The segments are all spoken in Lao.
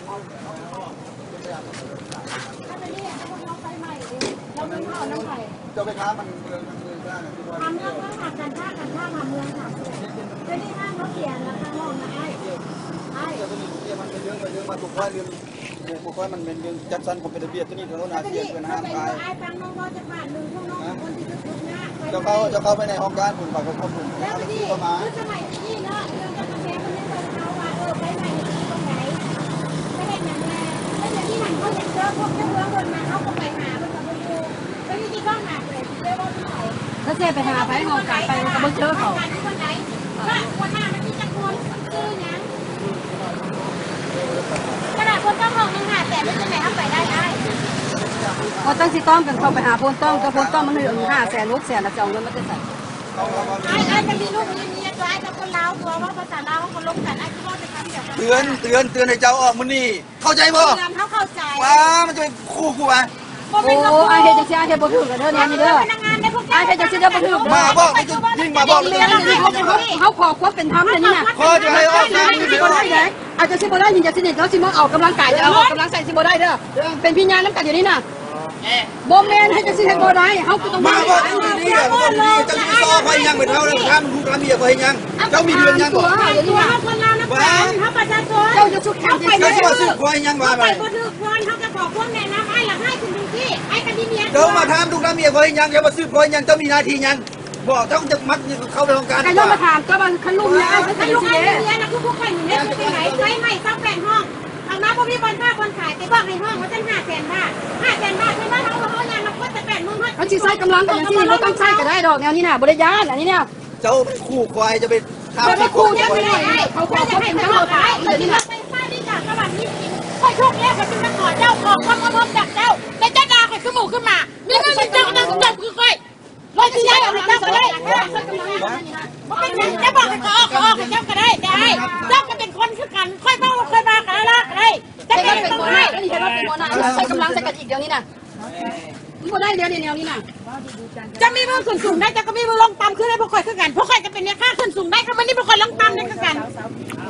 ເຈົ້າໄປຖາມມັນເລື່ອງ ຖາມເລື່ອງວ່າຫາການຄ້າ ການຄ້າ ຖາມເລື່ອງຖາມເລື່ອງ ດຽວນີ້ຮ້ານເຮົາເສຍລາຄາຫ້ອງນະອ້າຍ ອ້າຍ ເຈົ້າໂຕນີ້ ມັນເປັນເລື່ອງ ເປັນເລື່ອງມາຕົກໄວ້ເລື່ອງ ໂອ້ ບໍ່ຄ່ອຍ ມັນແມ່ນເລື່ອງຈັດສັນຄວາມເປັນລະບຽບ ໂຕນີ້ເຂົາໜ້າເສຍເພິ່ນຫ້າມຂາຍ ອ້າຍຟັງນ້ອງເວົ້າຈັກບາດໜຶ່ງ ພວກນ້ອງເປັນຄົນທີ່ທຸກຍາກ ເຈົ້າເຂົ້າ ເຈົ້າເຂົ້າໄປໃນຫ້ອງການພຸ້ນ ເຂົາກໍຄວາມ ແລ້ວກໍດີ ຄືສະໄໝທີ່ນີ້ເນາະ ເລື່ອງການເມືອງເພິ່ນຍັງເວົ້າວ່າ ເອີ ໄຟໄໝມັນຢູ່ຕອນໃດ ໄປເຮັດຫຍັງແດ່ ແລ້ວດຽວນີ້ຫັ້ນເຂົາຢາກເຈີພວກເຈົ້າເມືອງເພິ່ນມາ ເຮົາກໍໄປຫາເພິ່ນກໍບໍ່ຢູ່ ໄປຢູ່ທີ່ກ້ອງໜ້າເພິ່ນ ເຈົ້າເວົ້າເຖິງໃຜ ຖ້າຊິໄປຫາໃຜ ຫ້ອງການໄປມັນກໍບໍ່ເຈີເຂົາ ຫ້ອງການຢູ່ບ່ອນໃດ ວ່າຫົວໜ້າມັນມີຈັກຄົນ ຊື່ຫຍັງ ຂະໜາດຄົນເຈົ້າຂອງໜຶ່ງຫ້າແສນ ເຮັດຈັ່ງໃດເຮົາໄປໄດ້ອ້າຍ ບໍ່ຕ້ອງຊິຕ້ອງກັນເຂົ້າໄປຫາໂພນຕ້ອງ ເຈົ້າໂພນຕ້ອງມັນຫ້າແສນ ຫົກແສນ ແລ້ວຈະເອົາເງິນມາແຕ່ໃສ? ອ້າຍ ອ້າຍກໍມີລູກມີເມຍຕົວະ ອ້າຍກັບຄົນລາວຕົວະ ເວົ້າພາສາລາວ ເຮົາກໍລົມກັນ ອ້າຍຄືເວົ້າແຕ່ຄຳດຽວກັນ ເຕືອນ ເຕືອນ ເຕືອນໃຫ້ເຈົ້າອອກມື້ນີ້ ເຂົ້າໃຈບໍ່? ເຮືອນເຮົາເຂົ້າໃຈ ວ້າ ມັນຈະໄປຂູ່ກູຫວາ? ບໍ່ແມ່ນ ໂອ້ ອ້າຍເຮັດຈັ່ງຊີ້ ອ້າຍເຮັດບໍ່ຖືກເດີ ແນວນີ້ເດີ ພະນັກງານໃນພວກເຈົ້າ ອ້າຍເຮັດຈັ່ງຊີ້ເດີ ບໍ່ຖືກເດີ ມາບອກ ມາບອກ ຍິງມາບອກ ເຮົາ ເຮົາຂໍຄວາມເປັນທຳເດນີ້ນະ ຂໍຈະໃຫ້ອອກ ອ້າຍຈະຊິບໍ່ໄດ້ນີ້ ຈະຊິນີ້ ເຈົ້າຊິມາອອກກຳລັງກາຍ ຈະເອົາອອກກຳລັງໃສ່ ຊິບໍ່ໄດ້ເດີ ເປັນພິຍານນຳກັນດຽວນີ້ນະ ບໍ່ແມ່ນ ເຮັດຈັ່ງຊີ້ເຮັດບໍ່ໄດ້ ເຮົາກໍຕ້ອງມາບອກຢູ່ດີໆ ເຈົ້າຊິໄປຊໍຂ້ອຍຫຍັງ ໄປເທົ່ານັ້ນ ຖາມລູກຖາມເມຍຂ້ອຍຫຍັງ ເຈົ້າມີເລື່ອງຫຍັງບໍ່? ເຮົາຄົນລາວນຳກັນ ເຮົາປະຊາຊົນ ເຈົ້າຈະສຸກແຂນ ເຈົ້າຊິມາສືບຂ້ອຍຫຍັງວ່າ ໄປບໍ່ຖືກຄົນ ເຮົາກໍຂໍຄວາມແນະນຳ ອ້າຍລະໃຫ້ຂຶ້ນເປັນທີ່ ອ້າຍກໍມີເມຍ ເຈົ້າມາຖາມລູກຖາມເມຍຂ້ອຍຫຍັງ ເຈົ້າມາສືບຂ້ອຍຫຍັງ ເຈົ້າມີໜ້າທີ່ຫຍັງ? ບໍ່ ເຈົ້າຈະມັກເຂົ້າໄປຫ້ອງການ ກໍຍ້ອນມາຖາມ ກໍວ່າຄັນລູກເມຍອ້າຍ ຄັນລູກອ້າຍມີເມຍນະ ຄືພວກຂ້ອຍນີ້ແມ່ນຈັ່ງໃດ ໄຟໄໝ້ຊາວແປດຫ້ອງ ເອົາມາບໍ່ມີບ່ອນຄ້າບ່ອນຂາຍ ໄປບອກໃຫ້ຫ້ອງວ່າຊັ້ນ ຫ້າແສນບາດ ຫ້າແສນບາດ ເພິ່ນວ່າເຮົາ ເຮົາຍ່າງນຳຄົນແຕ່ແປດໂມງຮອດ ເຮົາຊິໃຊ້ກຳລັງກັນຈັ່ງຊີ້ ບໍ່ຕ້ອງໃຊ້ກໍໄດ້ດອກ ແນວນີ້ນະ ບໍ່ໄດ້ຢ້ານ ອັນນີ້ນະ ເຈົ້າໄປຂູ່ຄວາຍ ຈະໄປ ເຈົ້າໄປຂູ່ແນວນີ້ ເຂົາຂໍຄວາມເປັນທຳ ເຂົາຂໍຄວາມເປັນທຳ ດຽວນີ້ນະ ໄຟຟ້າດິນຟ້າສະຫວັນມີຈິງ ຂ້ອຍທຸກແລ້ວ ຂ້ອຍຈຶ່ງມາຂໍເຈົ້າ ຂໍຄວາມເອົານອມຈາກເຈົ້າ ແຕ່ເຈົ້າດ່າຂ້ອຍຄືໝູຄືໝາ ມີເງິນເຈົ້າກໍຕ້ອງສົມທົບຄືຂ້ອຍ ຂ້ອຍຊິໃຊ້ອຳນາດເຈົ້າກໍໄດ້ ບໍ່ເປັນຫຍັງ ຈະບອກໃຫ້ຂ້ອຍອອກ ຂ້ອຍອອກໃຫ້ເຈົ້າກໍໄດ້ ແຕ່ອ້າຍ ເຈົ້າກໍເປັນຄົນຄືກັນ ຂ້ອຍເວົ້າ ຂ້ອຍວ່າກັນລາກກໍໄດ້ ເຮັດວ່າເປັນຫົວໜ້າ ອັນນີ້ເຮັດວ່າເປັນຫົວໜ້າ ໃຊ້ກຳລັງໃສ່ກັນອີກດຽວນີ້ນະ ມັນບໍ່ໄດ້ເດ້ ແນວນີ້ນະ ເຈົ້າມີມືຂຶ້ນສູງໄດ້ ເຈົ້າກໍມີມືລົງຕ່ຳຄືໃຫ້ພວກຂ້ອຍຄືກັນ ພວກຂ້ອຍກໍເປັນແມ່ຄ້າຂຶ້ນສູງໄດ້ ກໍມື້ນີ້ພວກຂ້ອຍລົງຕ່ຳໄດ້ຄືກັນ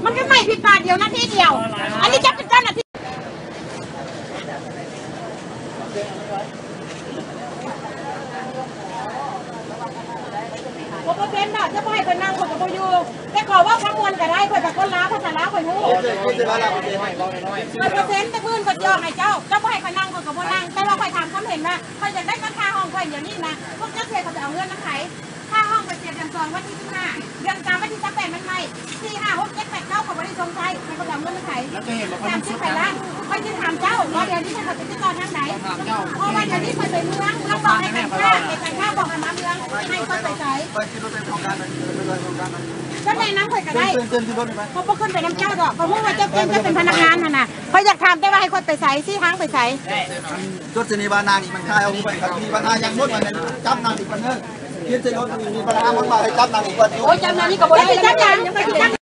ມັນກໍໄໝ້ພິບບາດດຽວນາທີດຽວ ອັນນີ້ເຈົ້າເປັນເຈົ້າໜ້າທີ່ ບໍ່ເປັນດອກ ເຈົ້າບໍ່ໃຫ້ຂ້ອຍນັ່ງ ຂ້ອຍກໍບໍ່ຢູ່ ແຕ່ຂໍເວົ້າຄຳມ່ວນກໍໄດ້ ຂ້ອຍກໍຄົນລາວ ພາສາລາວຂ້ອຍຮູ້ ເຈັດສິບ ເຈັດສິບ ເປີດເປີເຊັນ ແຕ່ມື້ອື່ນຂ້ອຍຊິອອກໃຫ້ເຈົ້າ ເຈົ້າບໍ່ໃຫ້ຂ້ອຍນັ່ງ ຂ້ອຍກໍບໍ່ນັ່ງ ແຕ່ວ່າຂ້ອຍຖາມຄວາມເຫັນວ່າ ຂ້ອຍຢາກໄດ້ເງິນຄ່າຫ້ອງຂ້ອຍດຽວນີ້ນະ ພວກເຈົ້າຊິໃຫ້ຂ້ອຍໄປເອົາເງິນນຳໃຜ? ຄ່າຫ້ອງຂ້ອຍເສຍເດືອນສອງວັນທີສິບຫ້າ ເດືອນສາມວັນທີຊາວແປດມັນໄໝ້ ສີ່ ຫ້າ ຫົກ ເຈັດ ແປດ ເກົ້າ ຂ້ອຍບໍ່ໄດ້ຊົງໃຊ້ ຂ້ອຍກໍໄປເອົາເງິນນຳໃຜ? ສາມສິບປາຍລ້ານ ຂ້ອຍຊິຖາມເຈົ້າວ່າດຽວນີ້ຂ້ອຍໄປຕິດຕໍ່ທາງໃດ? ເພາະວ່າດຽວນີ້ຂ້ອຍໄປເມືອງ ເມືອງບອກໃຫ້ການຄ້າ ໃຫ້ການຄ້າບອກໃຫ້ມາເມືອງ ໃຫ້ຂ້ອຍໄປໃສ? ເຈົ້າແນະນຳຂ້ອຍກໍໄດ້ ຂ້ອຍບໍ່ຂຶ້ນໄປນຳເຈົ້າດອກ ຂ້ອຍຮູ້ວ່າເຈົ້າເກັ່ງ ເຈົ້າເປັນພະນັກງານຫັ້ນນະ ຂ້ອຍຢາກຖາມແຕ່ວ່າໃຫ້ຂ້ອຍໄປໃສ? ຊີ້ທາງໄປໃສ? ຈົດຊະນີບານາງນີ້ມັນຄ້າຍເອົາໄປ ຄັນມີບັນຫາຫຍັງໝົດ ມັນຈັບນາງອີກຄົນເດີ ເຮັດໃສ່ລົດມີບັນຫາໝົດ ມາໃຫ້ຈັບນາງອີກຄົນ ໂອ້ຍ ຈັບນາງນີ້ກໍບໍ່ໄດ້ ຈັບນາງ